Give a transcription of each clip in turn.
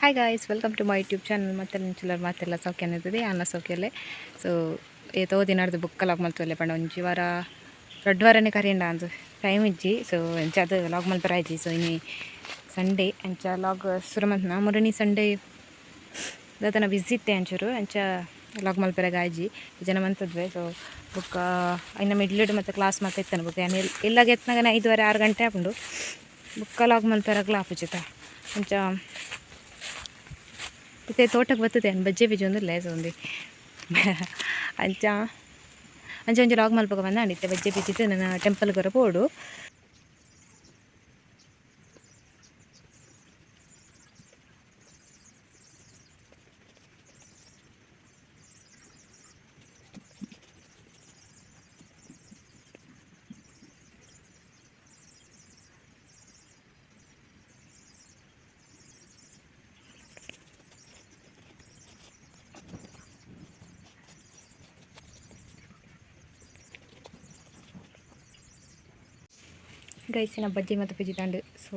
Hi guys, welcome to my YouTube channel. ಮತ್ತೆ ನಿಂಚುಲರ್ ಮಾತೆಲ್ಲ ಸೌಖ್ಯ ಅನ್ನಿರ್ತದೆ, ಅನ್ನ ಸೌಖ್ಯಲ್ಲೇ. ಸೊ ಏತೋ ದಿನರ್ದು ಬುಕ್ಕ ಲಾಗ್ ಮಲ್ತೊಲ್ಲೆ ಪಂಡ ಒಂಜಿ ವಾರ ರಡ್ಡ್ ವಾರನೇ ಕರಿಯಂಡ ಅಂದು ಟೈಮ್ ಇಜ್ಜಿ. ಸೊ ಅಂಚ ಅದು ಲಾಗ್ ಮಲ್ಪರ ಇಜ್ಜಿ. ಸೊ ಇನಿ ಸಂಡೇ, ಅಂಚ ಲಾಗ್ ಶುರು ಮಲ್ತನ. ಮುರಣಿ ಸಂಡೇ ದಾದನ ಬಿಸಿ ಇತ್ತೆ ಅಂಚೂರು, ಅಂಚ ಲಾಗ್ ಮಲ್ಪೆರೆಗ್ ಆಯ್ಜಿ ಜನ ಮಂತದ್ವೆ. ಸೊ ಬೊಕ್ಕ ಐನ ಮಿಡ್ಲಿಡ್ ಮತ್ತು ಕ್ಲಾಸ್ ಮತ್ತೆ ಇತ್ತನ. ಬೊಕ್ಕ ಯಾನ್ ಇಲ್ಲಾಗ ಎತ್ನಾಗನೆ 5:30 6 ಗಂಟೆ ಆಪುಂಡು. ಬೊಕ್ಕ ಲಾಗ್ ಮಲ್ಪೆರೆಗ್ಲ ಆಪುಜಿತ. ಅಂಚ ಇತ್ತೆ ತೋಟಕ್ಕೆ ಬರ್ತದೆ ಬಜ್ಜೆ ಬೀಜ ಒಂದಿಲ್ಲ. ಸೊ ಒಂದಿ ಅಂಚ ಅಂಚ ಒಂಜಿ ಲಾಗ್ ಮಲ್ಪಕ ಬಂದ. ಇತ್ತೆ ಬಜ್ಜೆ ಬೀಜಿತ್ತು ನನ್ನ ಟೆಂಪಲ್ ಗೊರ ಪೋಡು. ಗೈಸಿನ ಬಜ್ಜಿ ಮತ್ತು ಪಿಜಿತಾಂಡು. ಸೊ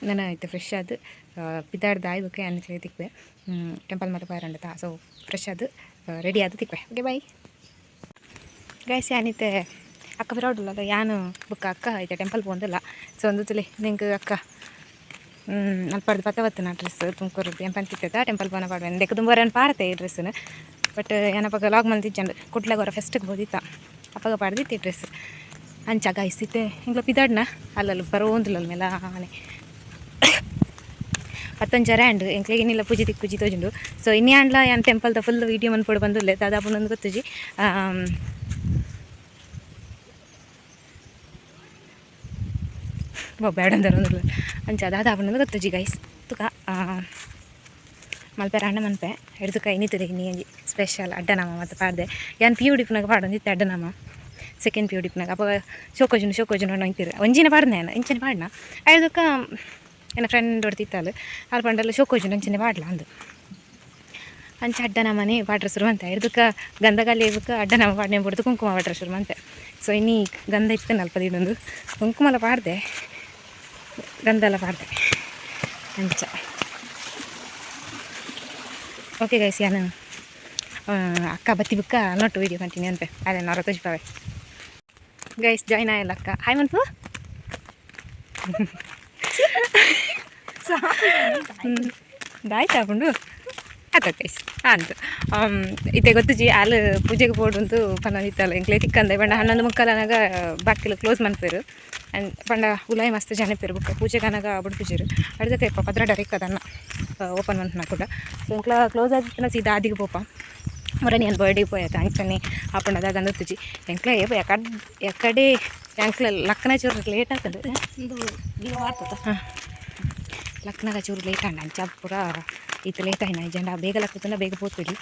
ನನ್ನ ಇತ್ತೆ ಫ್ರೆಶ್ ಆದ್ ಪಿದಾಡ್ದು ಆಯ್ ಬೊಕ್ಕ ಯಾನ್ ತಿಕ್ವೆ. ಟೆಂಪಲ್ ಮಾತ ಪೋಯೆರೆ. ಸೊ ಫ್ರೆಶ್ ಆದ್ ರೆಡಿ ಆದ್ ತಿಕ್ವೆ. Okay, bye guys. ಯಾನಿತ್ತೆ ಅಕ್ಕ ಬಿರೋಡುಲ್ಲ ಯಾನು ಬೊಕ್ಕ ಅಕ್ಕ ಇತ್ತೆ ಟೆಂಪಲ್ ಪೋಂದಿಲ್ಲ. ಸೊ ಒಂದು ತುಲೆ ನಿಂಕ್ ಅಕ್ಕ ಅಲ್ಪಡ್ದು ಪತ್ತ ಬತ್ತನ ಡ್ರೆಸ್ ತುಮಕೂರು ಏನ್ ಪಂತಿತ್ತದ ಟೆಂಪಲ್ ಪೋನ ಪಾಡ್ವೆ ದೆಕ್ ದುಂಬರನ್ ಪಾರತೆ ಈ ಡ್ರೆಸ್ನ. But ಏನಪ್ಪಗ log ಮಲ್ತಿಜ್ಜಂಡ್. ಕುಡ್ಲಗ ಹೊರ ಫೆಸ್ಟ್ಗೆ ಬೋದಿತ್ತ, ಅಪ್ಪಗ ಪಾಡ್ದಿತ್ತು ಈ ಡ್ರೆಸ್. ಅಂಚ ಗೈಸ್, ಇತ್ತೆ ಎಂಕ್ಲ ಪಿದಾಡ್ನ ಅಲ್ಲಲ್ಲಿ ಬರೋಂದಿಲ್ಲ ಮೆಲಾನೆ. ಪತ್ತೊಂಜರೆ ಆಂಡ್ ಎಂಕ್ಲೆಗ್ ಇನ್ನಿಲ್ಲ ಪೂಜೆ ತಿಕ್ಕುಜಿ ತೋಜುಂಡು. ಸೊ ಇನ್ನಿ ಆಂಡ್ಲ ಯಾನ್ ಟೆಂಪಲ್ದ ಫುಲ್ ವೀಡಿಯೋ ಮನ್ಪೊಡು ಬಂದುಲ್ಲೆ. ದಾದಾಪುಂಡು ಗೊತ್ತುಜಿ. ಬೇಡ ಅಂದರೊಂದುಲ್ಲ. ಅಂಚ ದಾದಾಪುಂಡು ಗೊತ್ತುಜಿ ಗೈಸ್. ತುಕ ಮಲ್ಪೆರ ಅಣ್ಣ ಮನ್ಪೆ ಹಿಡ್ದು ಇನ್ನಿತದೆ. ಇನ್ನಿ ಒಂಜಿ ಸ್ಪೆಷಲ್ ಅಡ್ಡನಾಮ ಮತ್ತು ಪಾಡ್ದೆ. ಯಾನ್ ಪಿ ಯು ಡಿಪ್ಪುನಾಗ ಪಾಡೊಂದಿತ್ತೆ ಅಡ್ಡನಾಮ, ಸೆಕೆಂಡ್ ಪಿ ಯು ಡಿಪ್ಪುನಾಗ. ಅಪಗ ಶೋಕೋಜುಂಡು ಶೋಕೋಜುಂಡು ಅಂತಿರು. ಒಂಜಿನ ಪಾಡ್ದೆ ನಾನು, ಇಂಚನೆ ಪಾಡ್ನ. ಐದಕ್ಕ ಎನ್ನ ಫ್ರೆಂಡ್ ಒರ್ತಿತ್ತಾಲ್, ಆಲ್ ಪಂಡಲ್ ಶೋಕೋಜುಂಡು ಅಂಚನೆ ಪಾಡ್ಲ ಅಂದು. ಅಂಚ ಅಡ್ಡನಾಮನೆ ಪಾಡ್ರೆ ಶುರು ಮಂತೆ. ಐರ್ದಕ್ಕ ಗಂಧಗಾಲಿ ಬೊಕ್ಕ ಅಡ್ಡನಾಮ ಪಾಡ್ನೆ ಬುಡ್ದು ಕುಂಕುಮ ಪಾಡ್ರೆ ಶುರು ಮಂತೆ. ಸೊ ಇನ್ನಿ ಗಂಧ ಇತ್ತು ಅಲ್ಪ ದೀಡೊಂದು ಕುಂಕುಮಲ ಪಾಡ್ದೆ, ಗಂಧಲ ಪಾಡ್ದೆ ಅಂಚ. ಓಕೆ ಗೈಸ್, ಯಾನ್ ಅಕ್ಕ ಬತ್ತಿ ಬುಕ್ಕ ನೋಟು ವೀಡಿಯೋ ಕಂಟಿನ್ಯೂ ಅನ್ಪೆ. ಅದೇ ನರ ತೋಜಿಪಾವೆ. ಗೈಸ್, ಜಾಯ್ನ್ ಆಯಲ್ಲ ಅಕ್ಕ. ಹಾಯ್ ಮನ್ಪು. ದಾಯ್ತಾ ಹಾಕೊಂಡು ಆತ ಗೈಸ್ ಅಂತು. ಇತ್ತೆ ಗೊತ್ತುಜಿ, ಆಲ್ ಪೂಜೆಗೆ ಪೋಡುಂತು ಪನ್ನೊಂದಿತ್ತಲ್ಲ. ಎಂಕ್ಲೆ ತಿಕ್ಕಂದೆ ಪಂಡ 11:45 ಅನಾಗ ಬಾಕಿಲು ಕ್ಲೋಸ್ ಮನ್ಪೇರು. ಆ್ಯಂಡ್ ಪಂಡ ಉಲಾಯಿ ಮಸ್ತ್ ಜನ ಇಪ್ಪೆರ್. ಬೊಕ್ಕ ಪೂಜೆಗೆ ಅನಾಗ ಬುಡ್ಪುಜೆರ್. ಅಡ್ದಕ್ಕೆ ಇಪ್ಪ 12 ಇಕ್ಕದನ್ನ ಓಪನ್ ಮನ್ಪುನ ಕೂಡ. ಸೊ ಎಂಕ್ಲ ಕ್ಲೋಸ್ ಆಗಿತ್ತಿನ ಸೀದಾ ಆದಿಗೆ ಪೋಪ. ಮೊರ ಯಾನ್ ಬರ್ಡೇ ಪೋಯತ ಅಂಚನೆ ಆಪುಂಡ ದಾದ ಗೊತ್ತುಜಿ. ಎಂಕ್ಲ ಎಕಡ್ ಎಕಡೆ ಎಂಕ್ಲ ಲಕ್ಕನ ಚೂರು ಲೇಟ್ ಆಗ್ತದೆ. ಹಾಂ, ಲಕ್ನಾಗ ಚೂರು ಲೇಟ್ ಆಂಡ ಅಂಚ ಪೂರ ಇತ್ತು ಲೇಟ್ ಆಯ್ನ. ಜಂಡ ಬೇಗ ಲಕ್ಕುತ್ತಂಡ ಬೇಗ ಪೋತುಲಿ.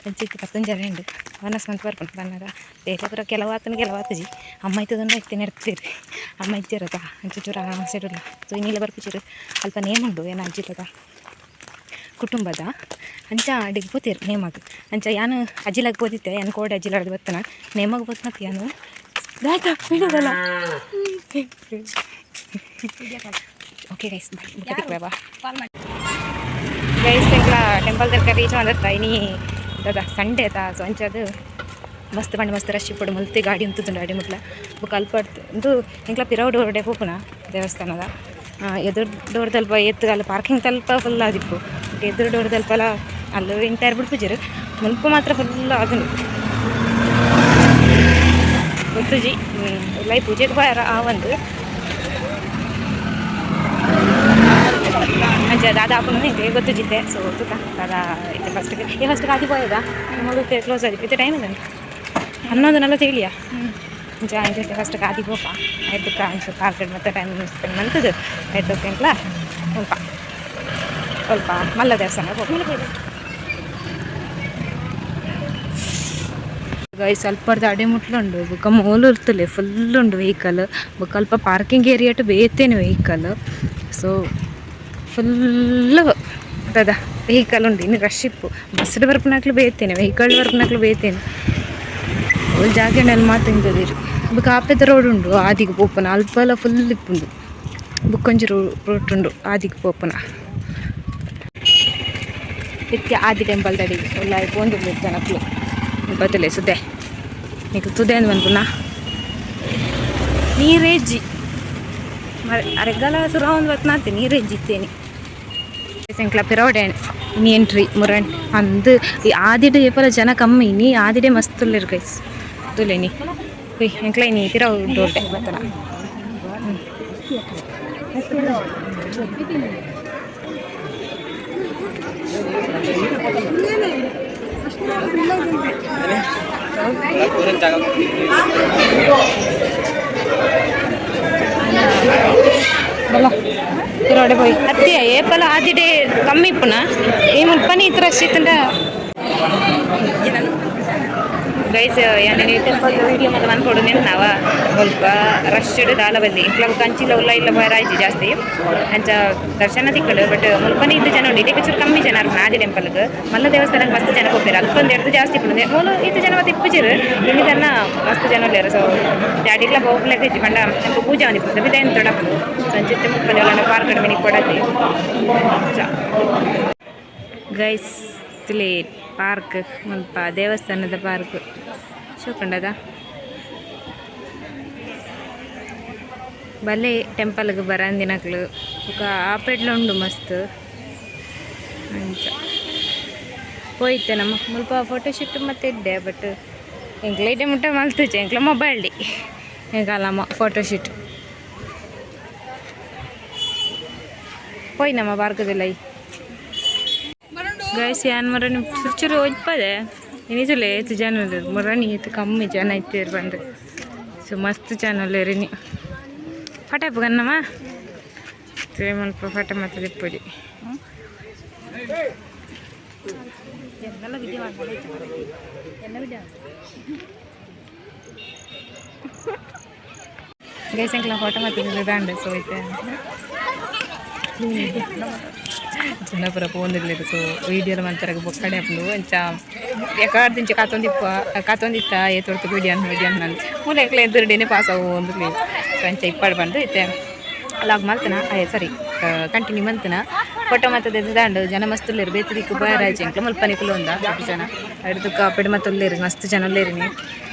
ಅಂಚ ಇತ್ತು ಪತ್ತೊಂಜರೆ ಉಂಡು ವನಸ್ ಮಂತ್ ಬರ್ಪುಂಡು ಬನ್ನಾಗ ಬೇಗ ಪೂರ ಕೆಲವು ಆತನ ಕೆಲವು ಆತುಜಿ. ಅಮ್ಮ ಇತ್ತದಂಡ ಇತ್ತೆ ನೆಡ್ತೀರಿ. ಅಮ್ಮ ಇಜ್ಜರತ, ಅಂಚ ಚೂರು ಆರಾಮ. ಸೊ ಇನ್ನಿಲ್ಲ ಬರ್ಪುಜಿರು. ಅಲ್ಪ ನೇಮ್ ಉಂಡು ಏನ ಅಜ್ಜಿಲದ ಕುಟುಂಬದ, ಅಂಚ ಅಡಿಗೆ ಪೋತೀರು ನೇಮಾಗ. ಅಂಚ ಯಾನು ಅಜ್ಜಿಲಾಗ ಪೋದಿತ್ತೆ. ಯಾನು ಕೋಡೆ ಅಜ್ಜಿಲಾಡ್ದು ಬತ್ತನ ನೇಮಾಗ ಬೋತ್ನತ್ ಯಾನು ದಾಯ್ತಾ ಬಿಡೋದಲ್ಲ. ಓಕೆ ಗೈಸ್, ಬಾ ಗೈಸ್. ಎಂಕ್ಲ ಟೆಂಪಲ್ ತನಕ ರೀಚ್ ಬಂದತ್ತ. ಇನಿ ದಾದ ಸಂಡೇ ತಾ. ಸೊ ಅಂಚದು ಮಸ್ತ್ ಪಂಡ ಮಸ್ತ್ ರಶ್ ಇಪ್ಪಡು. ಮುಲ್ತೆ ಗಾಡಿ ಉಂತುದುಂಡು ಅಡಿ ಮುಟ್ಲ. ಬೊಕ ಅಲ್ಪ ಉಂದು ಎಂಕ್ಲ ಪಿರವು ಡೋರ್ಡೆ ಪೋಪುನ ದೇವಸ್ಥಾನದ. ಎದುರು ಡೋರ್ ತಲ್ಪ ಎತ್ತು ಅಲ್ಲ ಪಾರ್ಕಿಂಗ್ ತಲ್ಪ ಫುಲ್ ಆದಿಪ್ಪು. ಎದುರು ಡೋರ್ ತಲ್ಪಲ ಅಲ್ಲ ಇಂಟೈರ್ ಬಿಡ್ಪುಜೆರ್. ಮುಲ್ಪ ಮಾತ್ರ ಫುಲ್ ಆದುಂಡು. ಗೊತ್ತುಜಿ, ಉಲಾಯಿ ಪೂಜೆಗೆ ಪೋಯರ ಆ ಒಂದು ಅಂಚ ದಾದ ಆಪುನ ಎಂಕ್ ಗೊತ್ತುಜಿತ್ತೆ. ಸೊ ತುಕ ದಾದ. ಇತ್ತೆ ಫಸ್ಟ್ಗೆ ಈ ಫಸ್ಟ್ ಆದಿ ಪೋಯದ ಮೂಲು ಕ್ಲೋಸ್ ಆದಿಪ್ಪು. ಇತ್ತೆ ಟೈಮ್ ಇದೆ 11:47. ಅಂಚ ಅಂಚ ಫಸ್ಟ್ ಆದಿ ಪೋಪ. ಐದಕ್ಕ ಅಂಚ ಪಾರ್ಕ್ ಮತ್ತೆ ಟೈಮ್ ಸ್ಪೆಂಡ್ ಮಂತದು ಐದಕ್ಕೆ ಎಂಕ್ಲ ಸ್ವಲ್ಪ ಸ್ವಲ್ಪ ಮಲ್ಲ ದೇವಸ್ಥಾನ ಪೋಪ. ಗೈಸ್, ಅಲ್ಪರ್ದ ಅಡೆ ಮುಟ್ಲುಂಡು. ಬೊಕ್ಕ ಮೋಲು ಇರ್ತಲೆ ಫುಲ್ ಉಂಡು ವೆಹಿಕಲ್. ಬೊಕ್ಕ ಅಲ್ಪ ಪಾರ್ಕಿಂಗ್ ಏರಿಯಾಟ್ ಬೇತೇನೆ ವೆಹಿಕಲ್. ಸೊ ಫುಲ್ ದಾದ ವೆಹಿಕಲ್ ಉಂಡು. ಇನ್ನು ರಶ್ ಇಪ್ಪು. ಬಸ್ ಬರ್ಪುನಕ್ಲು ಬೇತೇನೆ, ವೆಹಿಕಲ್ ಬರ್ಪುನಕ್ಲು ಬೇತೇನೆ. ಅವ್ಲು ಜಾಗೆ ಮಾತ ಇಂತದಿರು. ಬೊಕ್ಕ ಆಪೆದ ರೋಡ್ ಉಂಡು ಆದಿಗೆ ಪೋಪುನ. ಅಲ್ಪಲ ಫುಲ್ ಇಪ್ಪುಂಡು. ಬೊಕ್ಕೊಂಜಿ ರೋಡ್ ಉಂಡು ಆದಿಗೆ ಪೋಪುನ. ಇತ್ತೆ ಆದಿ ಟೆಂಪಲ್ ತಡಿ ಉಲ್ಲ ಪೋಂದು ಜನಕ್ಲು ಬತ್ತಲೆ ಸುದೆ ನೀಕು ತುದೆ ಅಂದ್ ಪನ್ಪುನ ನೀರೇಜ್ಜಿ ಅರೆಗಾಲ ಸುರ ಒಂದು ಬತ್ನಾತೆ ನೀರೇಜ್ಜಿ ಇತ್ತೇನಿ ಎಂಕ್ಲ ಪಿರೋಡೆ ಇನಿ ಎಂಟ್ರಿ ಮುರಣ್ ಅಂದು ಈ ಆದಿಡೆ ಏಪಲ ಜನ ಕಮ್ಮಿ ಇನಿ ಆದಿಡೆ ಮಸ್ತ್ ಉಲ್ಲೆರ್ ಗೈಸ್ ತುಲೆ ಇನಿ ಹುಯ್ ಎಂಕ್ಲ ಇನಿ ಪಿರವು ಡೋರ್ಡೆ ಬತ್ತನ. ಬಲ್ಲ ಪಿರೋಡೆ ಪೋಯಿ ಅತ್ತಿಯ ಏಪಲ ಆದಿಡೆ ಕಮ್ಮಿ ಇಪ್ಪುನ ಈ ಮುಲ್ಪನಿ ಇತ್ರ ರಶ್ ಗೈಸ್ ಯಾನ್ ಟೆಂಪಲ್ ವಿಡಿಯೋ ಮತ್ತೆ ಮನ್ಪೊಡು ನೆನ್ನಾವ ಮುಲ್ಪ ರಶ್ ದಾಲ ಬಲ್ಲಿ ಇಂಕ್ಲ ಕಂಚಿಲ ಉಲ್ಲ ಇಲ್ಲ ರಾಯ್ಜಿ ಜಾಸ್ತಿ ಅಂಚ ದರ್ಶನ ತಿಕ್ಕಡು ಬಟ್ ಮುಲ್ಪನೆ ಇತ್ತು ಜನ ಉಂಡು ಇದಕ್ಕೆ ಚೂರು ಕಮ್ಮಿ ಜನ ಇರ್ಪುನ ಆದಿ ಟೆಂಪಲ್ಗ್ ಮಲ್ಲ ದೇವಸ್ಥಾನಕ್ಕೆ ಮಸ್ತ್ ಜನ ಪೋಪೆರ್ ಅಲ್ಪ ಒಂದು ಎಡ್ದು ಜಾಸ್ತಿ ಇಪ್ಪುಂಡು ಮೂಲು ಇತ್ತು ಜನ ಮತ್ತೆ ಇಪ್ಪುಜೆರ್ ಇಲ್ಲಿ ತನ್ನ ಮಸ್ತ್ ಜನ ಉಲ್ಲೆರ್. ಸೊ ಡ್ಯಾಡಿಗ್ಲ ಪೋಪುಲೆಕ ಇಜ್ಜಿ ಪಂಡ ನಮ್ಗೆ ಪೂಜೆ ಒಂದಿಪ್ಪುಂಡು ಪಿದಾಯಿನ ತೊಡಪುಂಡು ಸಂಚಿತ್ತೆ ಮುಪ್ಪನೆ ಉಲ್ಲ ಪಾರ್ಕ್ ಮಿನಿ ಕೊಡತಿ. ಗೈಸ್ ತುಲೆ ಪಾರ್ಕ್ ಮುಲ್ಪ ದೇವಸ್ಥಾನದ ಪಾರ್ಕ್ ಶೋಕುಂಡದ ಬಲ್ಲೆ ಟೆಂಪಲ್ಗೆ ಬರಂದಿನಕ್ಲು ಬೊಕ ಆಪೆಡ್ಲ ಉಂಡು ಮಸ್ತ್ ಅಂಚ ಪೋಯಿತ್ತೆ ನಮ್ಮ ಮುಲ್ಪ ಫೋಟೋ ಶೂಟ್ ಮತ್ತೆ ಇಡ್ಡೆ ಬಟ್ ಎಂಕ್ಲ ಇಡ್ಡೆ ಮುಟ್ಟ ಮಲ್ತುಜೆ ಎಂಕ್ಲ ಮೊಬೈಲ್ ಡಿ ಎಂಕಲಮ್ಮ ಫೋಟೋ ಶೂಟ್ ಪೋಯ್ ನಮ್ಮ ಪಾರ್ಕದಲ್ಲ. ಗೈಸ್ ಯಾನ್ ಮರನಿ ಚುರುಚುರು ಒಜ್ಪದೆ ಇನಿಜುಲೆ ಏತ್ ಜನ ಉಲ್ಲೆರ್ ಮುರಣಿ ಏತ್ ಕಮ್ಮಿ ಜನ ಇತ್ತೆರ್ ಬಂದು. ಸೊ ಮಸ್ತ್ ಜನ ಉಲ್ಲೆರ್ ಇನಿ ಫಟ ಇಪ್ಪುಗನ್ನಮ್ಮ ತುವೆ ಮುಲ್ಪ ಫಟ ಮಲ್ತ್ ದೆಪ್ಪೊಲಿ. ಗೈಸ್ ಎಂಕ್ಲ ಫೋಟೋ ಮಲ್ತ್ ದಾಂಡ. ಸೊ ಇತ್ತೆ ಚಿನ್ನಪುರ ಪೋಂದಿಲ್ಲೆರ್. ಸೊ ವೀಡಿಯೋಲ ಮಲ್ಪೆರೆಗ್ ಬೊಕ್ಕಡೆ ಆಪುಂಡು ಅಂಚ ಎಕಾರ್ದಿಂಚ ಕಾತೊಂದಿಪ್ಪ ಕಾತೊಂದಿತ್ತ ಏತ್ ವಿಡಿಯೋ ವಿಡಿಯೋ ನನ್ ಮೂಲ ಎಂಕ್ಲ ಎದುರುಡೇನೆ ಪಾಸ್ ಆವೊಂದುಲ್ಲೆರ್. ಸೊ ಅಂಚ ಇಪ್ಪಡ್ ಪಂದ್ ಇತ್ತೆ ಲಾಗ್ ಮಲ್ತನ ಅಯ್ಯ ಸರಿ ಕಂಟಿನ್ಯೂ ಮಲ್ತನ ಫೋಟೋ ಮಲ್ತದ ದಾಂಡ್ ಜನ ಮಸ್ತ್ ಉಲ್ಲೆರ್ ಬೇತೆ ದಿಕ್ಕು ಪೋಯೆರಾಯ್ಜಿ ಎಂಕ್ಲ ಮುಲ್ಪ ನಿಕುಲು ಉಂದ ಜನ ಅಡ್ದು ಕಾಪೆಡ್ ಮತ್ತ ಉಲ್ಲೆರ್ ಮಸ್ತ್ ಜನ ಉಲ್ಲೆರ್ ಇನಿ.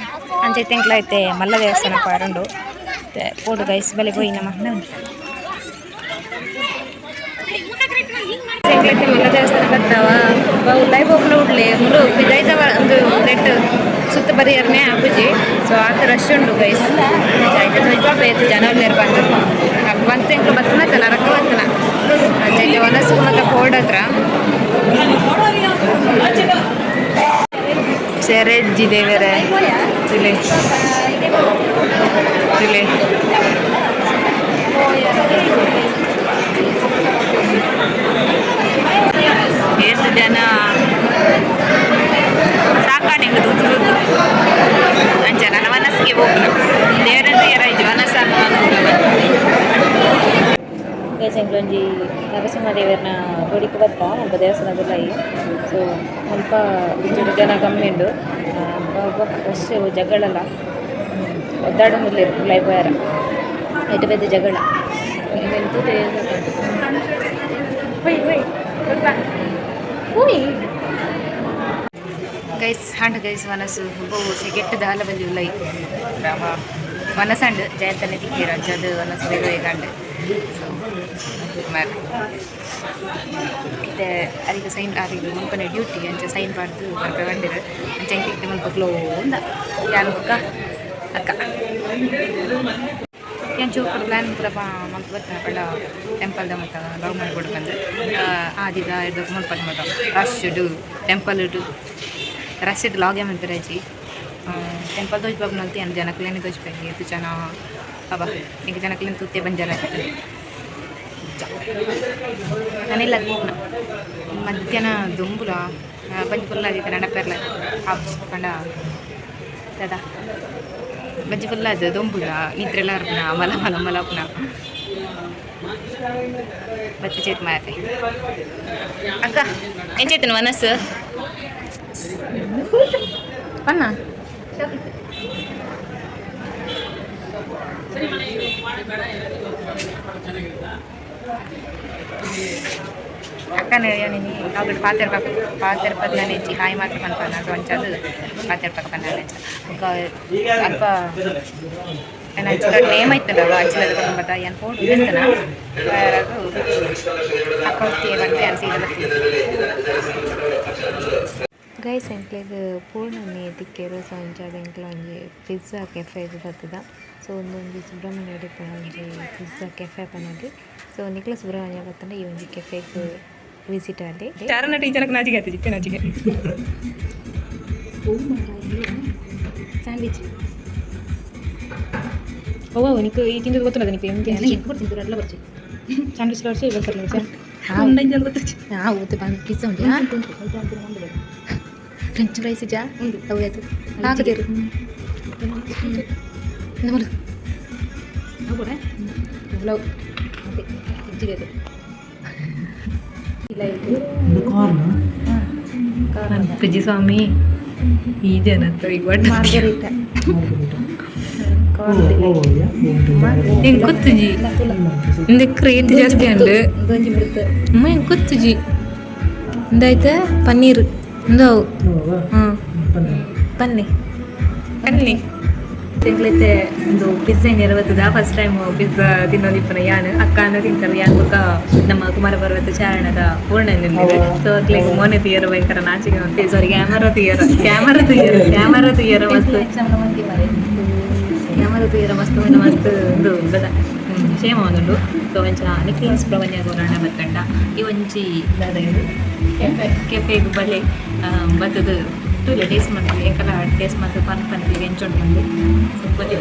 ಅಂಚ ಇತ್ತೆ ಎಂಕ್ಲ ಇತ್ತೆ ಮಲ್ಲ ದೇವಸ್ಥಾನ ಪೋಯೆರುಂಡು ಇತ್ತೆ ಪೋಡು ಗೈಸ್ ಬಲೆ ಪೋಯಿ ನಮ. ಎಂಕ್ಲೈತೆ ಮಲ್ಲ ದೇವಸ್ಥಾನ ಬತ್ತಾವ ಉಲಾಯಿ ಪೋಪುನ ಉಡ್ಲೆ ಮುಲು ಪಿದಾಯ್ದ ಒಂದು ನೆಟ್ ಸುತ್ತ ಬರಿಯರ್ನೆ ಆಪುಜಿ. ಸೊ ಆತ ರಶ್ ಉಂಡು ಗೈಸ್ ಐತೆ ಜನ ಉಲ್ಲೆರ್ ಬಂದು ಬಂತು ಎಂಕ್ಲು ಬತ್ತನ ನರಕ ಬತ್ತನ ಅಂಚ ಇಲ್ಲಿ ವನಸ್ಸು ಮತ್ತೆ ಪೋಡ್ ಹತ್ರ ಸೆರೆಜ್ಜಿ ದೇವರೇ ತುಲೆ ತುಲೆ ಏತ್ ಜನ ಸಾಕಾಣೆ ತೂತು ತೂತು ಅಂಚ ನನ್ನ ಮನಸ್ಸಿಗೆ ಹೋಗ್ಲು ದೇವರಂತ ಏರಾಯ್ತು ಮನಸ್ಸು ಎಂಕ್ಲೊಂಜಿ ನರಸಿಂಹ ದೇವರನ ಗುಡಿಕ್ ಬತ್ತ ಮುಲ್ಪ ದೇವಸ್ಥಾನದುಲಯಿ. ಸೊ ಮುಲ್ಪ ಒಂಚೂರು ಜನ ಕಮ್ಮಿ ಉಂಡು ರಶ್ ಜಗಳಲ ಒದ್ದಾಡೊಂದುಲ್ಲೆರ್ ಉಲಾಯಿ ಪೋಯೆರ ಐಟ್ ಬೇತೆ ಜಗಳ ಇಂದೆನ್ ತೂತೆ ಹೋಯ್ ಹೋಯ್ ಹೋಯ್ ಗೈಸ್ ಹಾಂಡ್ ಗೈಸ್ ವನಸು ಬಹು ಸೆಗೆಟ್ಟು ದಾಲ ಬಲ್ಲಿ ಉಲೈ ವನಸಂಡ್ ಜಯಂತನೆ ತಿಕ್ಕೇರ್ ಅಂಚಾದ್ ವನಸು ಬೇಗ ಬೇಗ ಅಂಡ್. ಸೊ ಮಾರ್ ಇತ್ತೆ ಅರಿಗ್ ಸೈನ್ ಅರಿಗ್ ಮುಲ್ಪನೆ ಡ್ಯೂಟಿ ಅಂಚ ಸೈನ್ ಪಾಡ್ದು ಬರ್ಪೆ ಪಂಡೆರ್ ಅಂಚ ಎಂಕ್ ಇತ್ತೆ ಮುಲ್ಪ ಕ್ಲೋ ಉಂದ ಯಾನ್ ಬೊಕ್ಕ ಅಕ್ಕ ಯಾನ್ ಚೂರು ಪ್ಲಾನ್ ಪೂರ ಮಲ್ತ್ ಬತ್ತ ಪಂಡ ಟೆಂಪಲ್ದ ಮಾತ ಲವ್ ಮಲ್ಪೊಡು ಪಂದ್ ಆದಿದ ಎಡ್ದ್ ಮುಲ್ಪದ ಮಾತ ರಶ್ ಡ್ ಟೆಂಪಲ್ ಡ್ ರಶ್ ಡ್ ಲಾಗ್ ಮಲ್ಪೆರಾಯ್ಜಿ ಟೆಂಪಲ್ ತೋಜಿಪಾಪುನಲ್ತ ಯಾನ್ ಜನಕ್ಲೆನೆ ತೋಜಿಪೆ ಏತ್ ಜನ ಅಬ್ಬಾ ಎಂಕ್ ಜನಕ್ಲೆನ್ ತೂತೆ ಬಂಜಾರ ಆತುಂಡು. ನಾನಿಲ್ಲಗ್ ಪೋಪುನ ಮಧ್ಯಾಹ್ನ ದುಂಬುಲ ಬಂಜಿ ಫುಲ್ ಆದಿತ್ತೆ ನಡಪೆರ್ಲ ಆಪುಜಿ ಪಂಡ ದಾದ ಬಂಜಿ ಫುಲ್ ಆದ್ ದೊಂಬುಲ ನಿದ್ರೆಲ ಬರ್ಪುನ ಮಲ ಮಲ ಮಲ ಆಪುನ ಬತ್ತಿ ಚೇತ್ ಮಾತೆ ಅಕ್ಕ ಎಂಚೈತನ ಮನಸ್ಸು ಪನ್ನ. ಅಕ್ಕನ ಏನಿನಿ ಅವು ಪಾತೆರ್ ಪಾತೆರ್ ಪದ್ನಾನೆಜ್ಜಿ ಹಾಯ್ ಮಾತ್ರ ಪನ್ಪನ. ಸೊ ಅಂಚಾದ್ ಪಾತೆರ್ ಪಕ್ಕ ಪನ್ನಾನೆಂಚ ಬೊಕ್ಕ ಅಲ್ಪ ಅಂಚಿನ ನೇಮ್ ಐತಲ್ಲ ಅಂಚಿನದ ಕುಟುಂಬದ ಯಾನ್ ಪೋಡು ಎಂತನ ಅಕ್ಕ ಬಂದು ಯಾನ್ ಸೀದಾ ಬರ್ತೀನಿ. ಗೈಸ್, ಎಂಕ್ಲೆಗ್ ಪೂರ್ಣನೆ ತಿಕ್ಕೆರ್. ಸೊ ಅಂಚಾದ್ ಎಂಕ್ಲ ಒಂಜಿ ಪಿಜ್ಜಾ ಕೆಫೆಗ್ ಬತ್ತುದ. ಸೊ ಉಂದೊಂಜಿ ಸುಬ್ರಹ್ಮಣ್ಯ ಇಪ್ಪುನ ಒಂಜಿ ಪಿಜ್ಜಾ ಕೆಫೆ ಪನೊಲಿ. ಸೊ ನಿಕ್ಲ ಸುಬ್ರಹ್ಮಣ್ಯ ಬತ್ತುಂಡ ಈ ಒಂಜಿ ಕೆಫೆಗ್ ವಿಸಿಟ್ ಆಲೆ. ಚಾರಣ ಟೀಚರ್ಗೆ ನಾಚಿಗೆ ಆಯ್ತು, ಜಿತ್ತೆ ನಾಚಿಗೆ. ಸ್ಯಾಂಡ್ವಿಚ್ ಓ ನಿಕ್ ಈ ತಿಂದು ಗೊತ್ತುಂಡದ ನಿಕ್? ಸ್ಯಾಂಡ್ವಿಚ್ ಲೋಡ್ಸಿ ಬರ್ತಾರೆ ಹಾಂ, ಊತ ಪಿಜ್ಜಾ ಉಂಟು, ಫ್ರೆಂಚ್ ಫ್ರೈಸ್ ಇಜ್ಜಾ? ಉಂಡು. ಅವು ಆಯ್ತು, ಹಾಕದೇರು ನಮ್ಮದು ಪೂಜಿ ಸ್ವಾಮಿ ಈ ಜನ ಮಾರ್ಗರೀಟ. ಎಂಕ್ ಗೊತ್ತುಜಿ, ಇಂದಕ್ಕೆ ರೇಟ್ ಜಾಸ್ತಿ ಉಂಡು. ಅಮ್ಮ, ಎಂಕ್ ಗೊತ್ತುಜಿ. ಇಂದಾಯ್ತ ಪನ್ನೀರ್ ಇಂದು. ಹಾಂ, ಪನ್ನಿ ಪನ್ನಿ. ಎಂಕ್ಲೈತೆ ಒಂದು ಪಿಜ್ಜಾ ನೆರವತ್ತದ. ಫಸ್ಟ್ ಟೈಮ್ ಪಿಜ್ಜಾ ತಿನ್ನೋದಿಪ್ಪನ ಯಾನ್. ಅಕ್ಕ ಅನ್ನ ತಿಂತಾರೆ, ಯಾನ್ ಬೊಕ್ಕ ನಮ್ಮ ಕುಮಾರ ಪರ್ವತ ಚಾರಣದ ಪೂರ್ಣ. ಸೊ ಅಕ್ಲೆಗ್ ಮೋನೆ ತೀಯರ ಭಯಂಕರ ನಾಚಿಕೆ ಉಂಟು. ಸಾರಿ, ಕ್ಯಾಮರಾ ತೀಯರ, ಕ್ಯಾಮರಾ ತೀಯರ, ಕ್ಯಾಮರಾ ತೀಯರ ಮಸ್ತ್, ಕ್ಯಾಮರಾ ತೀಯರ ಮಸ್ತ್ ಮಸ್ತ್ ಉಂದು ಬದ ಶೇಮ ಒಂದುಂಡು. ಸೊ ಒಂಚ ನಿಕ್ಲ ಸುಬ್ರಹ್ಮಣ್ಯ ಗೋರಣ್ಣ ಬತ್ತಂಡ ಈ ಒಂಜಿ ದಾದ ಇದು ಕೆಫೆಗ್ ಬಲೆ ಬತ್ತದು ತೂಲೆ, ಟೇಸ್ಟ್ ಮಾಡ್ತೀವಿ. ಎಂಕಲ ಟೇಸ್ಟ್ ಮಾಡ್ತು ಪನ್ ಪನ್ಪಿ ಎಂಚುಂಡು ಪಂದು. ಸೊ ಬಲೆ.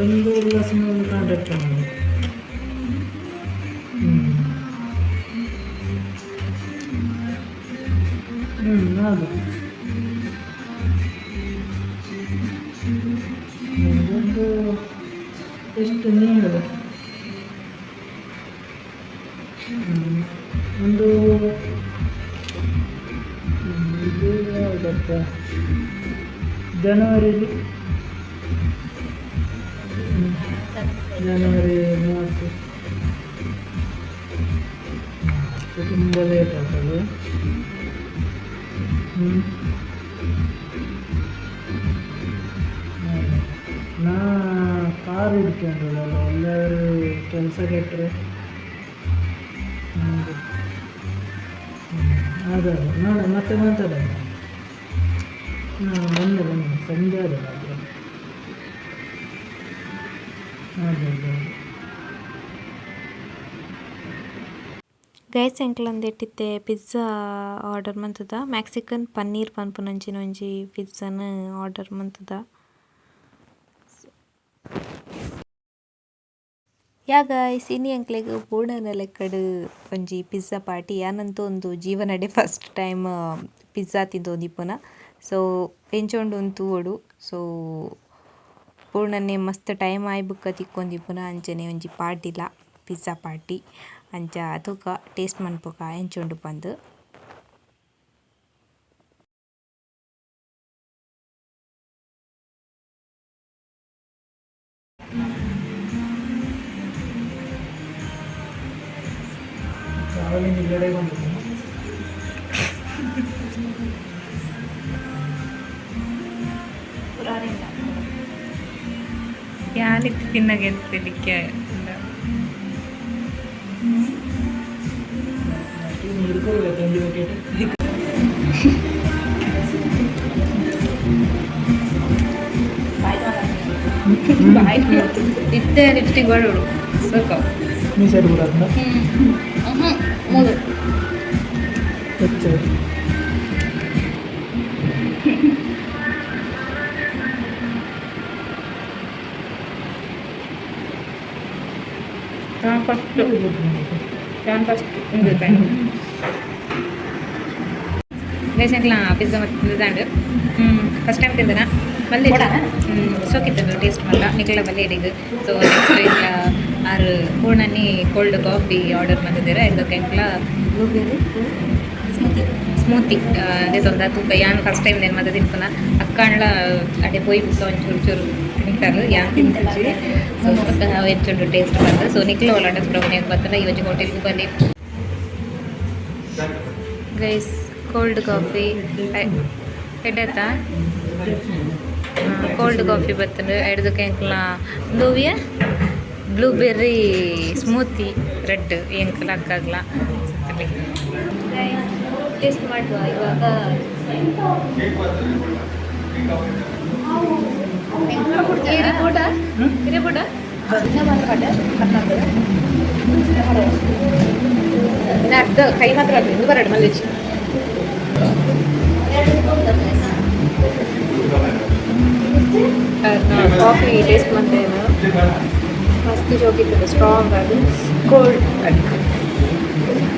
ಒಂದು ಕಾಂಟ್ಯಾಕ್ಟ್ ಮಾಡಿ. ಹ್ಞೂ ಹ್ಞೂ ಹೌದು, ಒಂದು ಎಷ್ಟು ನೀವು ಹೇಳು. ಒಂದು ಇದು ಯಾವುದಪ್ಪ, ಜನವರಿಲಿ, ಜನವರಿ 30. ತುಂಬ ಲೇಟ್ ಆಗ್ತದೆ. ಹ್ಞೂ, ನಾ ಕಾರ್ ಹಿಡ್ಕೊಂಡಲ್ಲ, ಎಲ್ಲರೂ ಕೆಲಸ ಕೆಟ್ಟರೆ. ಹ್ಞೂ, ಅದೇ ನೋಡ, ಮತ್ತೆ ಮಾತಾಡೋಣ. ಹಾಂ, ಬನ್ನಿ ಬನ್ನಿ, ಸಂಜೆ ಅದಲ್ಲ ಅದು. ಅದೇ ಅದೇ ಅದೇ. ಗೈಸ್, ಎಂಕ್ಲೊಂದೆಟ್ಟಿತ್ತೆ ಪಿಜ್ಜಾ ಆರ್ಡರ್ ಮಂತುದ. ಮ್ಯಾಕ್ಸಿಕನ್ ಪನ್ನೀರ್ ಪನ್ಪುನಂಚಿನ ಒಂಜಿ ಪಿಜ್ಜಾನ್ ಆರ್ಡರ್ ಮಂತುದ. ಯಾ ಗಾಯ್ಸ್, ಇನಿ ಎಂಕ್ಲೆಗ್ ಪೂರ್ಣನ ಲೆಕ್ಕಡ್ ಒಂಜಿ ಪಿಜ್ಜಾ ಪಾರ್ಟಿ. ಯಾನಂತೂ ಒಂದು ಜೀವನಡೆ ಫಸ್ಟ್ ಟೈಮ್ ಪಿಜ್ಜಾ ತಿಂದೊಂದಿಪ್ಪುನ. ಸೊ ಎಂಚ ಉಂಡು ತೂವೊಡು. ಸೊ ಪೂರ್ಣನೆ ಮಸ್ತ್ ಟೈಮ್ ಆಯಿ ಬುಕ್ಕ ತಿಕ್ಕೊಂದಿಪ್ಪುನ. ಅಂಚನೆ ಒಂಜಿ ಪಾರ್ಟಿಲ, ಪಿಜ್ಜಾ ಪಾರ್ಟಿ. ಅಂಚ ತೂಕ, ಟೇಸ್ಟ್ ಮನ್ಪುಕ ಎಂಚ ಉಂಡು ಪಂದ್. ಕಾವಲಿನ ಇಲ್ಲಡೆ ಬಂದಿದ್ದೀನಿ. ಯಾನಿತ್ತು ತಿನ್ನಗೆ ಎತ್ತಲಿಕ್ಕೆ. ನೀರು ಕೊಡ್ಬೇಕು ಒಂದು ಬಕೆಟ್. ಇತ್ತೆ ಲಿಪ್ಸ್ಟಿಕ್ ಬರೋಡು ಸೊಕ. ನೀ ಸೈಡ್ ಕೂಡ ಮೂರು. ಹೆಚ್ಚು. ಫಸ್ಟ್. ನಾನು ಫಸ್ಟ್ ಉಂದು ಟ್ರೈ. ಗೈಸ್, ಎಂಕ್ಲ ಪಿಜ್ಜಾ ಮತ್ತು ತಿಂದಾಂಡು. ಫಸ್ಟ್ ಟೈಮ್ ತಿಂದನ ಮಲ್ಲೆ ಸೋಕಿತ್ತಂಡು ಟೇಸ್ಟ್ ಮಲ್ಲ ನಿಕ್ಲ ಬಲ್ಲೆ ಎಡಿಗ್. ಸೊ ನೆಕ್ಸ್ಟ್ ಎಂಕ್ಲ ಆರು ಪೂರ್ಣನಿ ಕೋಲ್ಡ್ ಕಾಫಿ ಆರ್ಡರ್ ಮಲ್ತಿದ್ದೀರ. ಇದಕ್ಕೆ ಎಂಕ್ಲ ಬ್ಲೂಬೆರಿ ಸ್ಮೂತಿ. ಸ್ಮೂತಿ ಅದೇ ತೊಂದ ತೂಕ. ಯಾನ್ ಫಸ್ಟ್ ಟೈಮ್ ನೇನು ಮತ್ತೆ ತಿನ್ಪುನ. ಅಕ್ಕಂಡ್ಲ ಅಡೆ ಪೋಯಿ ಬುಕ್ಕ ಒಂಚೂರು ಚೂರು ತಿಂತಾರೆ, ಯಾನ್ ತಿಂತಿಜಿ. ಸೊ ಎಂಚುಂಡು ಟೇಸ್ಟ್ ಬಂದು. ಸೊ ನಿಕ್ಲ ಒಲಾಂಡ ಸುಬ್ರಹ್ಮಣ್ಯಕ್ಕೆ ಬತ್ತನ ಈ ಒಂಜಿ ಹೋಟೆಲ್ಗೆ ಬನ್ನಿ. ಗೈಸ್, ಕೋಲ್ಡ್ ಕಾಫಿ ಎಡ್ಡತ್ತಾ? ಕೋಲ್ಡ್ ಕಾಫಿ ಬತ್ತಂಡು. ಎಡ್ದಕ್ಕೆ ಎಂಕ್ಲ ಬ್ಲೂವಿಯ ಬ್ಲೂಬೆರ್ರಿ ಸ್ಮೂತಿ ರೆಡ್ ಎಂಕ್ಲ ಅಕ್ಕಾಗ್ಲ. ಟೇಸ್ಟ್ ಮಾಡುವ ಇವಾಗ. ಬೋಡ ಬೋಡ. ಅರ್ಧ ಕೈ ಮಾತ್ರ ಅದು ಇಂದು ಬರಡು ಮಲ್ಲೇಜಿ. ಕಾಫಿ ಟೇಸ್ಟ್ ಮಂತೇನು ಮಸ್ತ್ ಜೋಗಿತ್ತು, ಸ್ಟ್ರಾಂಗ್ ಅದು ಕೋಲ್ಡ್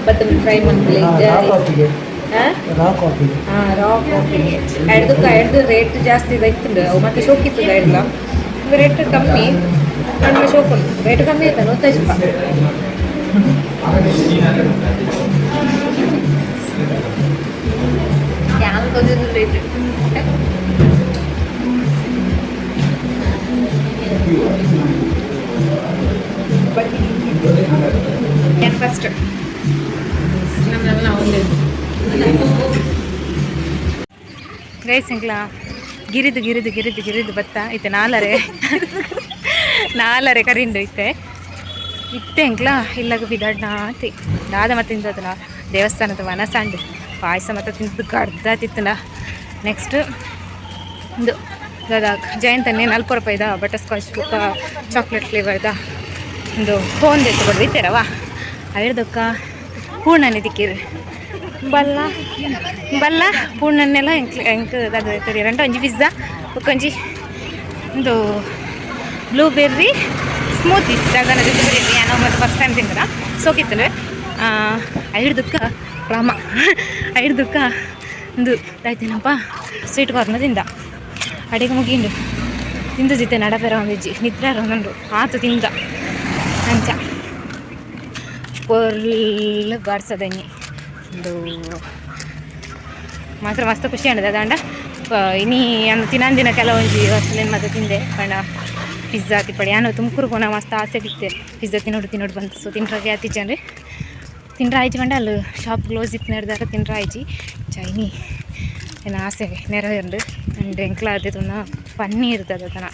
ಬಟ್ ಟ್ರೈ ಮಂತ್ಲಿ. ರಾ ಕಾಫಿಗೆ. ಹಾಂ. ರಾ ಕಾಫಿಗೆ. ಹಾಂ, ರಾ ಕಾಫಿಗೆ. ಎಡ್ದಕ್ಕೆ ಎಡ್ದು ರೇಟ್ ಜಾಸ್ತಿ ಇದಾಯ್ತುಂಡು ಅವು. ಮತ್ತೆ ಶೋಕಿತ್ತು ಎಡ್ಲ ರೇಟ್ ಕಮ್ಮಿ ಕಡಿಮೆ ಶೋಕ್ ಉಂಟು. ರೇಟ್ ಕಮ್ಮಿ ಆಯ್ತಾ? 105 ರೂಪಾಯಿ. ಯಾವ್ದು ರೇಟ್? ಏನು ಫಸ್ಟ್ ನಮ್ಮನ್ನೆಲ್ಲ ಒಂದು ಗೈಸ್, ಎಂಕ್ಲ ಗಿರಿದು ಗಿರಿದು ಗಿರಿದು ಗಿರಿದು ಬತ್ತ ಇತ್ತೆ ನಾಲರೆ ನಾಲರೆ ಕರಿಂಡು ಇತ್ತೆ. ಇತ್ತೆ ಎಂಕ್ಲ ಇಲ್ಲಗ ಬಿದಾಡ್ನಾತಿ ದಾದ ಮತ್ತೆ ತಿಂದದನ ದೇವಸ್ಥಾನದ ವನಸಾಂಡು ಪಾಯಸ ಮತ್ತೆ ತಿಂದು ಗಡ್ದ ತಿತ್ತನ. ನೆಕ್ಸ್ಟ್ ಇದು ದಾದ ಜಯಂತನ್ನೇ 40 ರೂಪಾಯಿದ ಬಟರ್ ಸ್ಕಾಚ್ ಬುಕ್ಕ ಚಾಕ್ಲೇಟ್ ಫ್ಲೇವರ್ದ ಒಂದು ಫೋನ್ ದೆತ್ತು ಕೊಡ್ದು ಇತ್ತೇರವ. ಐಡ್ದಕ್ಕ ಪೂರ್ಣನೆ ದಿಕ್ಕಿರು ಬಲ್ಲ ಬಲ್ಲ ಪೂರ್ಣನ್ನೆಲ್ಲ ಎಂಕ್ ಎಂಕ್ ದಾದ ರಂಡ ಒಂಜಿ ಪಿಜ್ಜಾ ಬೊಕ್ಕೊಂಜಿ ಒಂದು ಬ್ಲೂಬೆರ್ರಿ ಸ್ಮೂತಿ ದಾದನ ಬರೀ. ನಾನು ಮತ್ತು ಫಸ್ಟ್ ಟೈಮ್ ತಿಂದನ, ಸೋಕಿತ್ತಂದ್ರೆ ಐಡ್ದಕ್ಕ ಪ್ರಾಮ ಐಡ್ದಕ್ಕ ಒಂದು ಆಯ್ತೇನಪ್ಪ ಸ್ವೀಟ್ ಕಾರ್ನ ತಿಂದ. ಅಡಿಗೆ ಮುಗಿಂಡು ತಿಂದು ಜಿತೆ ನಡಪೆರ ಒಂದಿಜ್ಜಿ ನಿದ್ರೆ ಒಂದುಂಡು ಆತು ತಿಂದ. ಅಂಚ ಪೊರ್ಲು ಬಾರ್ಸದഞ്ഞಿ ಒಂದು ಮಾತ್ರ ಮಸ್ತ್ ಖುಷಿ ಆಂಡ್. ಅದಾಂಡ ಇನಿ ಅಂದು ತಿನಂದಿನ ಕೆಲವೊಂಜಿ ವರ್ಷಲೇನು ಮತ್ತೆ ತಿಂದೆ ಪಂಡ ಪಿಜ್ಜಾ ತಿಪ್ಪಡಿ. ಯಾನು ತುಮಕೂರು ಪೋನ ಮಸ್ತ್ ಆಸೆ ಬಿತ್ತೆ ಪಿಜ್ಜಾ ತಿನ್ನೋಡು ತಿನ್ನೋಡು ಬಂತು. ಸೊ ತಿನ್ರಾಗೆ ಆತಿಜ್ಜಂದ್ರೆ ತಿನ್ರ ಆಯ್ತು ಪಂಡ ಅಲ್ಲಿ ಶಾಪ್ ಕ್ಲೋಸ್ ಇತ್ತು ನಡೆದಾಗ ತಿನ್ರ ಆಯ್ಜಿ. ಚೈನಿ ಏನು ಆಸೆ ನೆರವೇರ್ಂಡು. ಅಂಡ್ ಎಂಕ್ಲ ಅದೇ ತುನ್ನ ಪನ್ನೀರ್ ದಾದತನ.